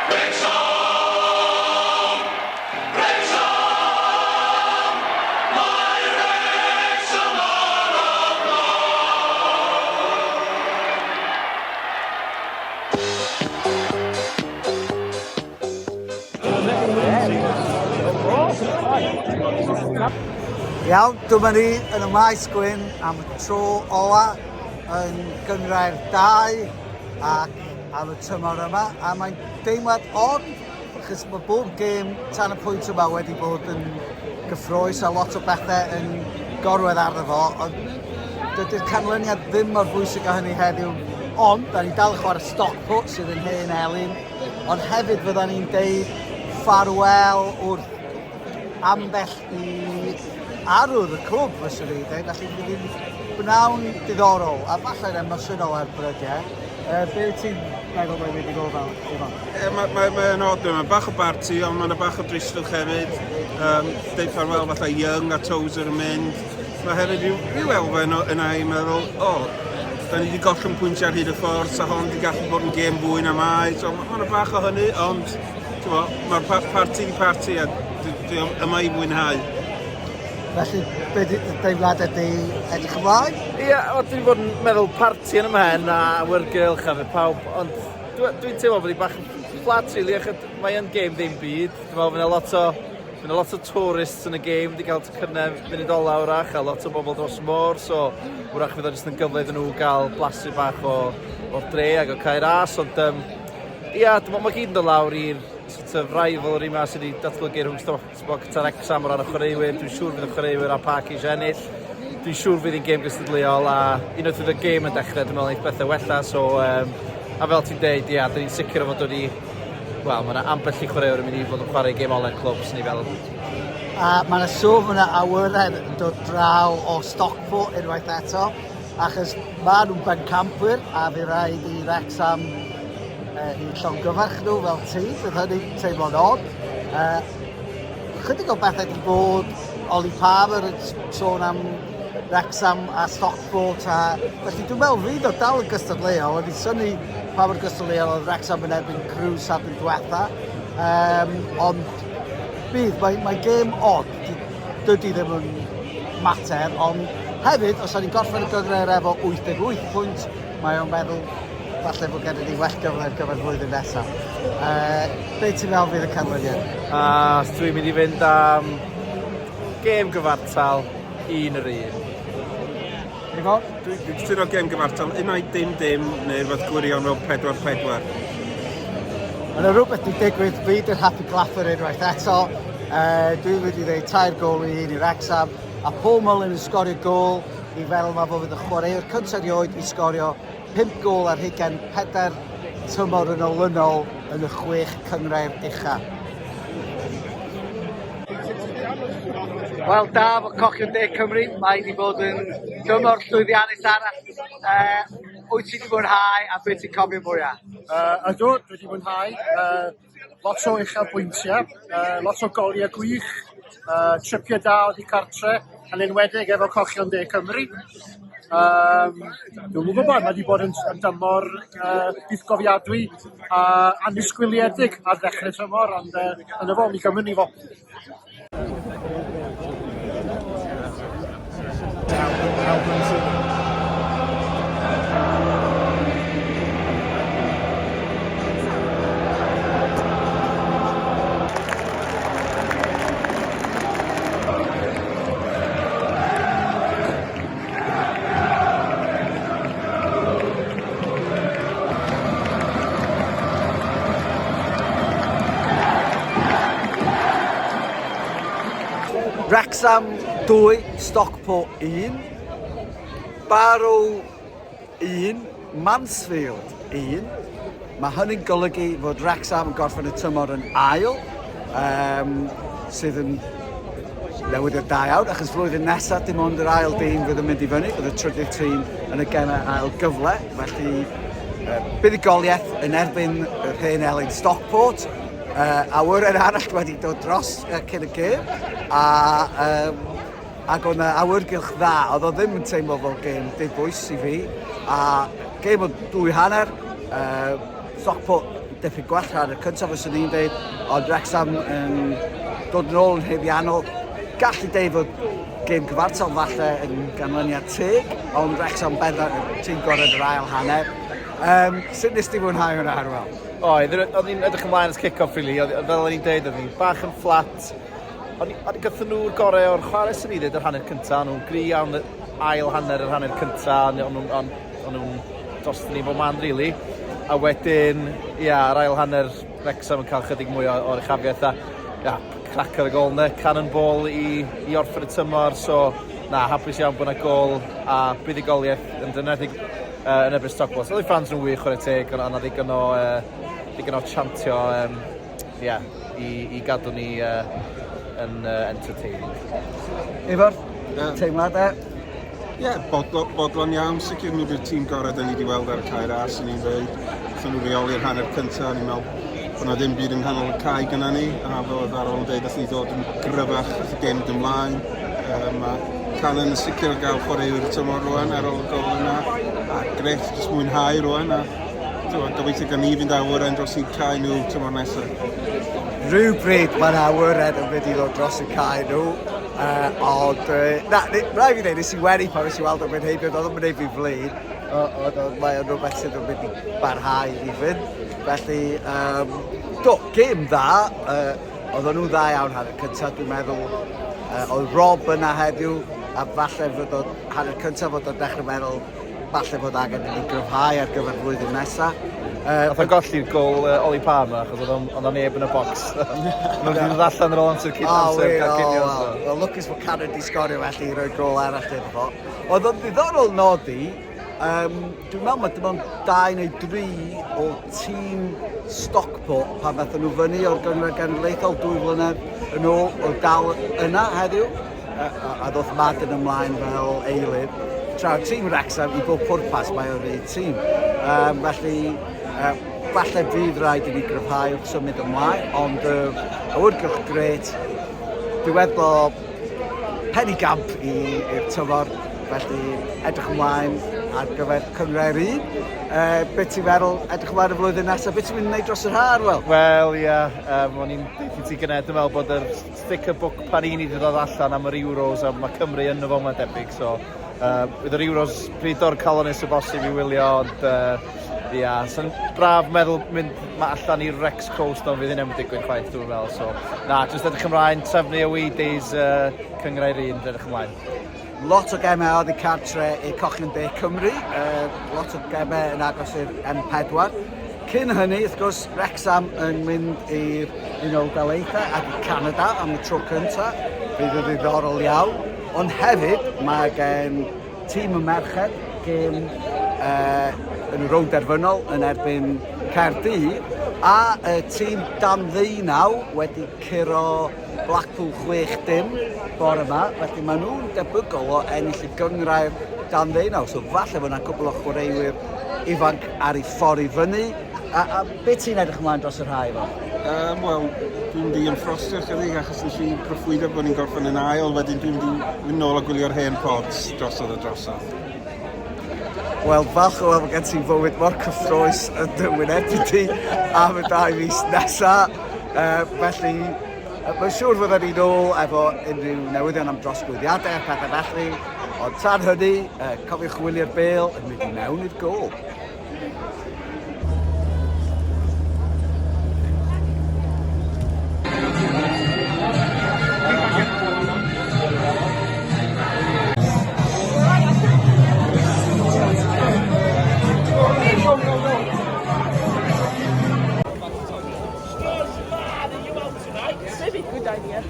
Wrecsam! Wrecsam! Mae Wrecsam ar y blaen! Iawn, dyma ni yn y maes gwyn am y tro ola yn gynghrair 2 ac am y tymor yma, a mae'n deimlad od, achos mae bob gêm tan y pwynt yma wedi bod yn gyffroes a lot o bethau yn gorwedd arno fo, ond dydy'r canlyniad ddim mor bwysig â hynny heddiw, ond da ni dal yn chwarae Stockport sydd yn hen elyn, ond hefyd fydda ni'n deud ffarwel wrth ambell i arwr y clwb, fyswn i'n dweud. Felly fydd hi'n bnawn diddorol a falle'n emosiynol ar brydiau. Uh, be wyt ti'n meddwl mae'n mynd i fod fel, Ifan? E, mae mae, mae yn od, mae bach o barti, ond mae'n bach o dristwch hefyd. Um, deud ffarwel fatha Young a Tozer yn mynd. Mae hefyd rhyw, rhyw elfen o, yna i meddwl, o, oh, da ni wedi gollwng pwyntiau ar hyd y ffordd, sa hon wedi gallu bod yn gêm fwy na mae. So mae yna bach o hynny, ond Mae'r pa parti di parti a dwi, dwi yma i fwynhau. Felly, be di deimladau di edrych ymlaen? Ie, yeah, o, dwi'n bod yn meddwl parti yn y mhen a awyrgylch a fe pawb, ond dwi'n dwi teimlo bod hi bach yn fflat really, achos mae yn gêm ddim byd. Dwi'n meddwl fydd lot o Fydd lot o tourists yn y gêm wedi cael tocynnau munud ola wrach a lot o bobl dros y môr, so wrach fydd o jyst yn gyfle iddyn nhw gael blasu bach o, o'r dre ac o Cae Ras, ond um, Ia, dwi'n meddwl mae gyd yn dod lawr i'r sort of rivalry 'ma sydd wedi datblygu rhwng Stockport a Wrexham o ran y chwaraewyr. Dwi'n siŵr fydd y chwaraewyr a Park eisiau ennill. Dwi'n siŵr fydd hi'n gêm gystadleuol a unwaith fydd y gêm yn dechrau, dwi'n meddwl eith bethau wella. So, um, a fel ti'n deud, ia, dyn ni'n sicr o fod wedi... Wel, mae yna ambell i chwaraewr yn mynd i fod yn chwarae gêm ola'r clwb, sy'n ni fel. A mae yna sôn fod yna awyren yn dod draw o Stockport unwaith eto. Achos maen nhw'n bencampwyr a fe rhaid i Wrexham uh, i llongyfarch nhw fel tîm, bydd hynny'n teimlo'n od. Uh, chydig o bethau wedi bod, Ollie Palmer yn sôn am Wrexham a Stockport a felly dwi'n meddwl fydd o dal yn gystadleuol, o'n i'n synnu pa mor gystadleuol oedd Wrexham yn erbyn Crew Sadwrn diwetha. Um, ond bydd, mae, mae gêm od, dydy ddim yn mater, ond hefyd, os o'n ni'n gorffen y gynghrair efo 88 pwynt, mae o'n meddwl falle bod gennym ni well gyfle ar gyfer flwyddyn nesaf. Uh, be ti'n meddwl fydd y canlyniad? A uh, dwi'n mynd i fynd am gêm gyfartal, un yr un. Ifon? Dwi'n dwi cytuno gêm gyfartal, unai dim dim neu rhywbeth gwirion fel 4-4. Mae yna rhywbeth wedi digwydd, fi di'r happy clapper unwaith eto. Uh, dwi'n mynd i ddeud tair gol i un i Wrexham, a Paul Mullin yn sgorio gol i feddwl mae fo fydd y chwaraewr cyntaf erioed i sgorio 5 gol ar hugain pedair tymor yn olynol yn y chwech cynghrair ucha. Wel, Daf o Cochion De Cymru, mae wedi bod yn dymor llwyddiannus arall. Uh, wyt ti wedi mwynhau a beth ti'n cofio mwyaf? Uh, ydw, dwi wedi mwynhau. Uh, lot o uchelbwyntiau, uh, lot o goliau gwych, uh, tripiau da oddi cartre, yn enwedig efo Cochion De Cymru. Um, Dwi'm yn gwybod, mae wedi bod yn, yn dymor uh, bythgofiadwy a annisgwyliedig ar ddechrau tymor, ond uh, yna fo, mi gymryd ni fo. Wrexham 2, Stockport 1, Barrow 1, Mansfield 1. Mae hynny'n golygu fod Wrexham yn gorffen y tymor yn ail, um, sydd yn newyddion da iawn, achos flwyddyn nesaf dim ond yr ail dîm fydd yn mynd i fyny, bydd y trydydd tîm yn y gemau ail gyfle, felly uh, buddugoliaeth yn erbyn yr hen elyn Stockport, uh, awyren arall wedi dod dros uh, cyn y gêm, a um, Ac oedd 'na awyrgylch dda, oedd o ddim yn teimlo fel gêm dibwys i fi, a gêm o dwy hanner, uh, Stockport Dipyn gwell ar y cyntaf fyswn i'n dweud, ond Wrexham yn dod yn ôl yn haeddiannol. Gallu deud fod gêm cyfartal falle yn ganlyniad teg, ond Wrexham bendant y tîm gorau yn yr ail hanner. Sut nes ti fwynhau hwnna, Arwel? Oedd, o'n i'n edrych ymlaen at kick-off, really. Oedd, fel o'n i'n deud, oedd hi'n bach yn fflat. Ond ond gathon nhw'r gorau o'r chwarae sy'n ei ddweud yr hanner cyntaf. O'n nhw'n gry iawn ail hanner yr hanner cyntaf. O'n nhw'n on, on nhw'n dros ni bob man, really. A wedyn, ia, yr ail hanner Wrexham yn cael chydig mwy o'r uchafiaeth a ia, crac ar y gol yna, cannonball i orffen y tymor, so na, hapus iawn bod yna gol a buddugoliaeth yn dynedig yn erbyn Stockport. Oedd eu fans nhw'n wych chwarae teg, ond yna ddigon o, ddigon o chantio um, yeah, i gadw ni yn entertained. Ifor, teimladau? Ie, yeah, bodlon iawn. Sicr nhw wedi'r tîm gorau da ni wedi weld ar y cae ras, yn i'n dweud. Wnaethon nhw reoli'r hanner cyntaf, ni'n meddwl bod yna ddim byd yng nghanol y cae gyda ni, a fel oedd Arwel yn dweud, nath ni ddod yn gryfach wrth y gêm mynd ymlaen. Mae Cannon yn sicr o gael chwaraewr y tymor rwan ar ôl y gol yna. A grêt, jyst mwynhau rwan. A t'mod, gobeithio gan ni fynd awyren dros i cae nhw tymor nesaf. Rhywbryd mae'r awyren yn mynd i ddod dros y cae nhw. Ond, na, rhaid fi dweud, nes i wenu pan nes i weld o'n mynd heibio, oedd o'n mynd fi flin, ond mae o'n rhywbeth sydd yn mynd i barhau i fynd. Felly, do, gêm dda, oedden nhw'n dda iawn hanner cyntaf, dwi'n meddwl. Oedd Rob yna heddiw, a falle fod o, hanner cyntaf fod o'n dechrau meddwl, falle fod angen i ni gryfhau ar gyfer flwyddyn nesaf. Nath o golli'r gol Ollie Palmer achos oedd o'n neb yn y box. Nhw wedi dod allan ar ôl amser cyn amser cael cinio. So. Wel, lwcus bod Cannon di sgorio felly i roi gol arall iddo fo. Oedd o'n ddiddorol nodi, dwi'n meddwl mae dim ond dau neu dri o tîm Stockport pan ddaethon nhw fyny o'r Gynghrair Genedlaethol 2 flynedd yn ôl o dal yna heddiw a ddoth Madden ymlaen fel eilydd. Tra tîm Wrexham i bob pwrpas mae o'r un tîm. Felly, falle fydd rhaid i ni gryfhau wrth symud ymlaen, ond awyrgylch grêt, diweddglo penigamp i'r tymor, felly edrych ymlaen ar gyfer Cynghrair Un. Beth ti'n feddwl, edrych ymlaen y flwyddyn nesaf, beth ti'n mynd i wneud dros yr ha, Arwel? Wel, ia, o'n i'n deud i ti gynne, dwi'n meddwl bod yr sticker book Panini wedi dod allan am yr Euros a mae Cymru yn fo mae'n debyg, so bydd yr Euros pryd o'r calonus o bosib i wylio, ond ia, so'n braf meddwl mynd ma allan i'r Rex Coast, ond fydd hynny'n digwydd chwaith dwi'n meddwl, so na, jyst edrych ymlaen, trefnu away days Cynghrair Un, edrych ymlaen. Lot o gemau oddi cartre i Cochion De Cymru, lot o gemau yn agos i'r M4. Cyn hynny, wrth gwrs, Wrexham yn mynd i'r Unol Daleithiau ac i Canada am y tro cyntaf. Fydd yn ddiddorol iawn. Ond hefyd, mae gen tîm y merched gêm yn y rownd derfynol yn erbyn Caerdydd a y tîm dan ddeunaw wedi curo Blackpool 6-0 bore yma, felly maen nhw'n debygol o ennill y gynghrair dan ddeunaw, so falle fod yna cwpl o chwaraewyr ifanc ar ei ffordd i fyny. A beth ti'n edrych ymlaen dros yr haf, Ifan? Wel, dwi'n mynd i ymffrostio chydig achos nes i proffwydo bod ni'n gorffen yn ail, wedyn dwi'n mynd i fynd nôl a gwylio'r hen pods drosodd a drosodd. Wel, falch o weld bod gen ti fywyd mor cyffrous yn dy wynebu di am y 2 fis nesa. Felly, mae'n siŵr fydden ni'n ôl efo unrhyw newyddion am drosglwyddiadau a pethau felly. Ond tan hynny, cofiwch wylio'r bêl yn mynd i mewn i'r gôl. Maybe good idea.